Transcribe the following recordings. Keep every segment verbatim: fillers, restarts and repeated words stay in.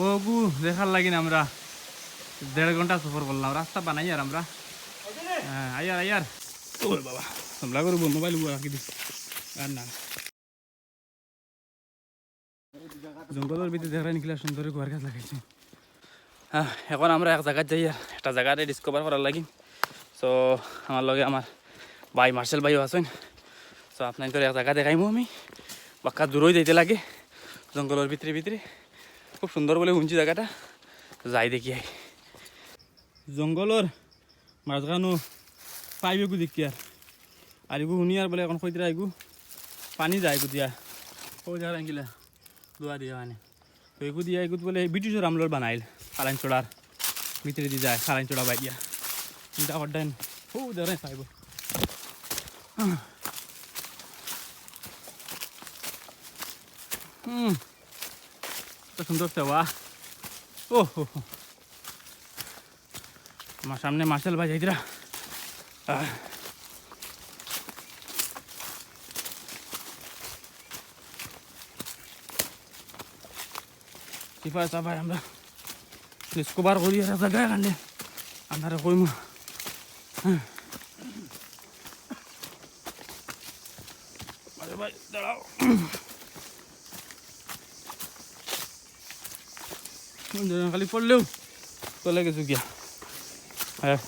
ওগু দেখার লাগিন আমরা দেড় ঘন্টা সফর করলাম, রাস্তা বানাইয়ার আমরা। হ্যাঁ, আইয়ার, আইয়ার। ওরে বাবা, হামলা করবো, মোবাইল উপরে রাখি দিস। আর না। জঙ্গলর ভিতরে দেখরা নি কিলা সুন্দর গুয়ার গাছ লাগাইছে। হ্যাঁ, এখন আমরা এক জাগাত যাইয়ার, একটা জাগারে discover করার লাগি। So, আমার লগে আমার ভাই মার্শাল ভাইও আছইন। So, আপনাইনতরে এক জাগা দেখাইমু আমি। বাক্কা দূরই যাইতে লাগে, জঙ্গলর ভিতরে ভিতরে। খুব সুন্দর বলে হুনছি জাগাটা, যাই দেখি আই। জঙ্গলর মাঝখানো পাইপ এগু দেখিয়ার, আর এগু হুনিয়ার বলে এখন কইতরা এগু পানি যায় এগু দিয়া। ও জাগা রাঙ্গিলা, দোয়া দিয়া মানে। তো এগু দিয়া এগু বলে ব্রিটিশর আমলর বানাইল, কালাইনছড়ার ভিতরে দি যায়, কালাইনছড়া বাইয়া। চিন্তা করতেন, ও ধরে পাইব। হুম, কত সুন্দর সেবা। ও হো হো। আমার সামনে মার্শাল ভাই যাইতরা। আহ। সিপাই সাপাই আমরা discover করি আর জায়গা এখানে। আমরা কইমু। হ্যাঁ। আরে ভাই, দাঁড়াও। খালি পড়লেও চলে গেছে গিয়া। হ্যাঁ।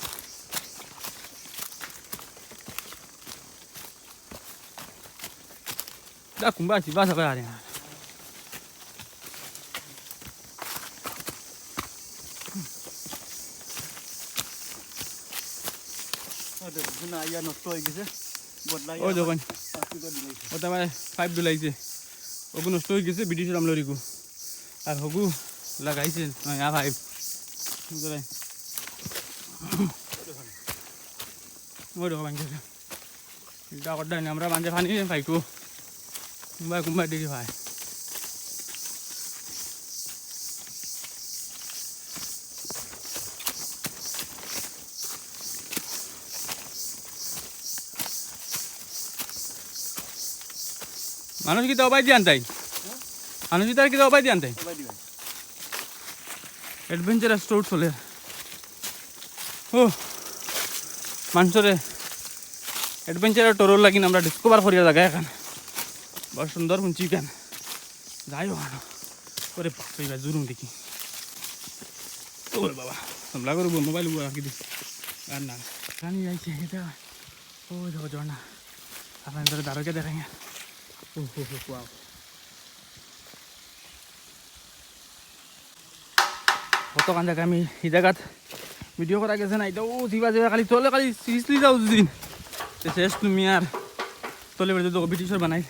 দা কুম্বা আছি, বাস আবার আরে। ও দেখো, না, ইয়া নষ্ট হয়ে গেছে। বদলাই ওই আবার দেখুন। প্লাস্টিক করে দিলাইছে। ওটা মানে পাইপ দিলাইছে। ওগু নষ্ট হয়ে গেছে, ব্রিটিশর আমলর ইগু। আর হগু লাগাইছে, না, ইয়া পাইপ। বুঝলে? ওই দেখো, ভাঙছে। চিন্তা করতে হয়নি, আমরা বান্ধে পানি পাইকু। কুম্বায় কুম্বায় দেখি পায়। মানুষ কিতা উবাই দি আনতাই? মানুষ কিতা কিতা উবাই দি আনতাই? উবাই দি ভাই। Adventurous tour চলে। ও, মানষরে adventurous tourর লাগিন আমরা discover করিয়া জাগা এখান। বড় সুন্দর হুনছি এখান। যাই হোক, ওরে বাপরে, এবার জুরুম দেখি। ওরে বাবা, হামলা করবো, মোবাইল উপরে রাখি দিস। আর না, পানি আইছে, এটা। ওই দেখো ঝর্ণা। আপনাইনতরে দারুকে দেখাই। ও হো হো, wow। কতখান জাগা আমি এই জাগাত ভিডিও করা গেছে না, এটা ও জিবা জিবা খালি তলে খালি সিরিয়াসলি যাও দুদিন। তো শেষ তুমি আর তলে বেড়ে তো ব্রিটিশর বানাই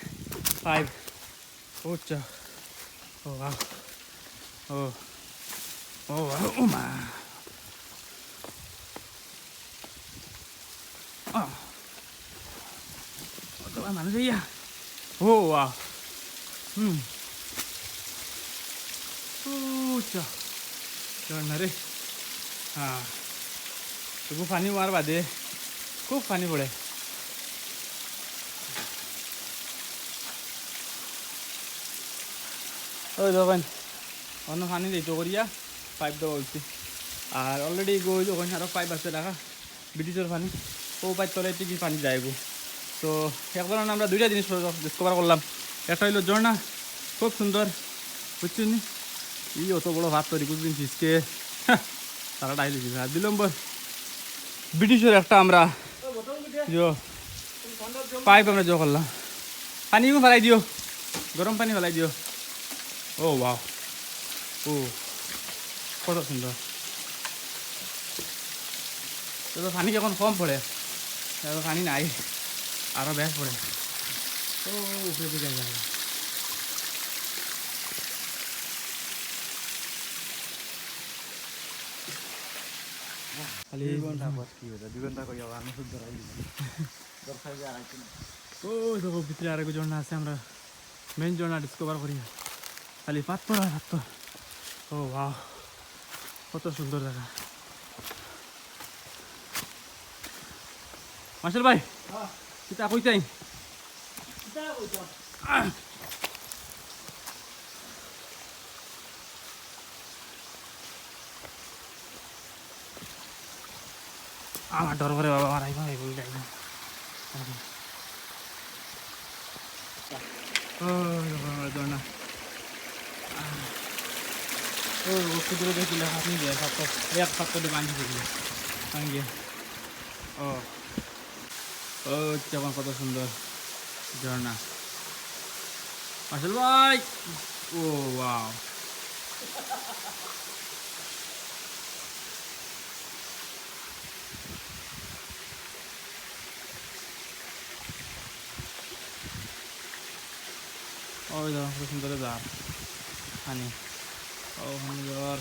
পাইপ। ও আচ্ছা। ও বাহ। ও। ও বাহ, ও মা। আহ। কত মানুষ ইয়া। ও, wow। হুম। ও, আচ্ছা। ঝর্ণা রে। হ্যাঁ। তবু পানি মার বাদে খুব পানি পড়ে। ওই দেখেন, অন্য পানি দিত করিয়া পাইপ দেওয়া হইছে। আর already গো, ওই দেখেন, আরো পাইপ আছে রাখা। ব্রিটিশর পানি, ও পাইপ তলে টিকি পানি যায় গো। তো এক ধরনের আমরা দুইটা জিনিস discover করলাম, একটা হইলো ঝর্ণা, খুব সুন্দর, বুঝছেন নি? এই অত বড় ভাত তৈরি করবেন ফিসকে, তারা ডাইল দিবে। আর দুই নম্বর ব্রিটিশর একটা আমরা ইয়ো, পাইপ আমরা জো করলাম। পানি ইমু ফেলাই দিও, গরম পানি ফেলাই দিও। ও wow, ও কত সুন্দর। তো, তো পানি যখন কম পড়ে, তো পানি নাই, আরো বেশ পড়ে। ও, উপরে দিকে যায়। খালি দুই ঘন্টা পর কি হইলো? দুই ঘন্টা কই যাবো? আমি শুদ্ধ রাখি দিবো। দরকার যে আর একটু। ওই দেখো, ভিতরে আরেকো ঝর্ণা আছে, আমরা মেইন ঝর্ণা discover করি। খালি পাথর আর পাথর। ও wow, কত সুন্দর জাগা। মার্শাল ভাই, হ্যাঁ। কিতা কইতাই? কিতা কইতাম? আহ। আমার ডর করে বাবা, আমার আইবা, আইবা, আইবা। ও, দেখো আমার ঝর্ণা। ও, ও কুদরতে কিলা হাত নিয়ে যায়, সব তো, এক সপ্তাহ ভাঙি গেছে। ভাঙি গিয়ে। ও। ও, দেখো কত সুন্দর ঝর্ণা। আসল ভাই। ও, ওয়াও। ওই দেখো, কত সুন্দর জার। পানি। ও, সুন্দর।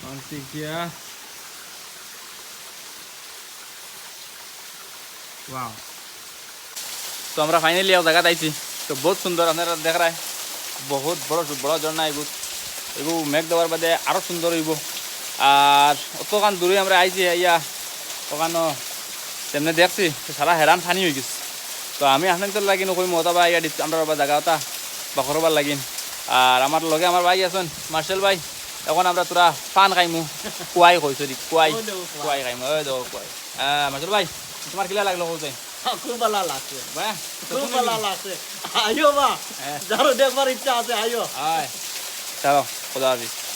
অন্তিকিয়া। ওয়াও। তো আমরা finally এক জাগাত আইছি। তো বহুত সুন্দর, আপনারা দেখরায়। বহুত বড়, বড় ঝর্ণা এগু। এগু মেঘ দেওয়ার বাদে আরো সুন্দর অইবো। আর অতখান দূরে আমরা আইছি, আইয়া অখানো যেমনে দেখছি, তো সারা হেরান পানি অই গেছে। তো আমি আপনাইনতর লাগি নু কইমু, অতা বা ইয়া দিত-, আমরা বা জাগা অতা বা করবার লাগিন। আর আমার লগে আমার ভাই আছইন, মার্শাল ভাই। এখন আমরা থুড়া পান খাইমু, কুয়াই কই, sorry, কুয়াই, ওই দেখো কুয়াই। কুয়াই খাইমু, ওই দেখো কুয়াই। আহ, মার্শাল ভাই, তুমার কিলা লাগলো কও চাই? হ্যাঁ, খুব ভালা লাগছে। বাহ, খুব ভালা লাগছে। আইও বা, হ্যাঁ। যারো দেখবার ইচ্ছা আছে, আইও। আয়, চলো, খোদা হাফিজ।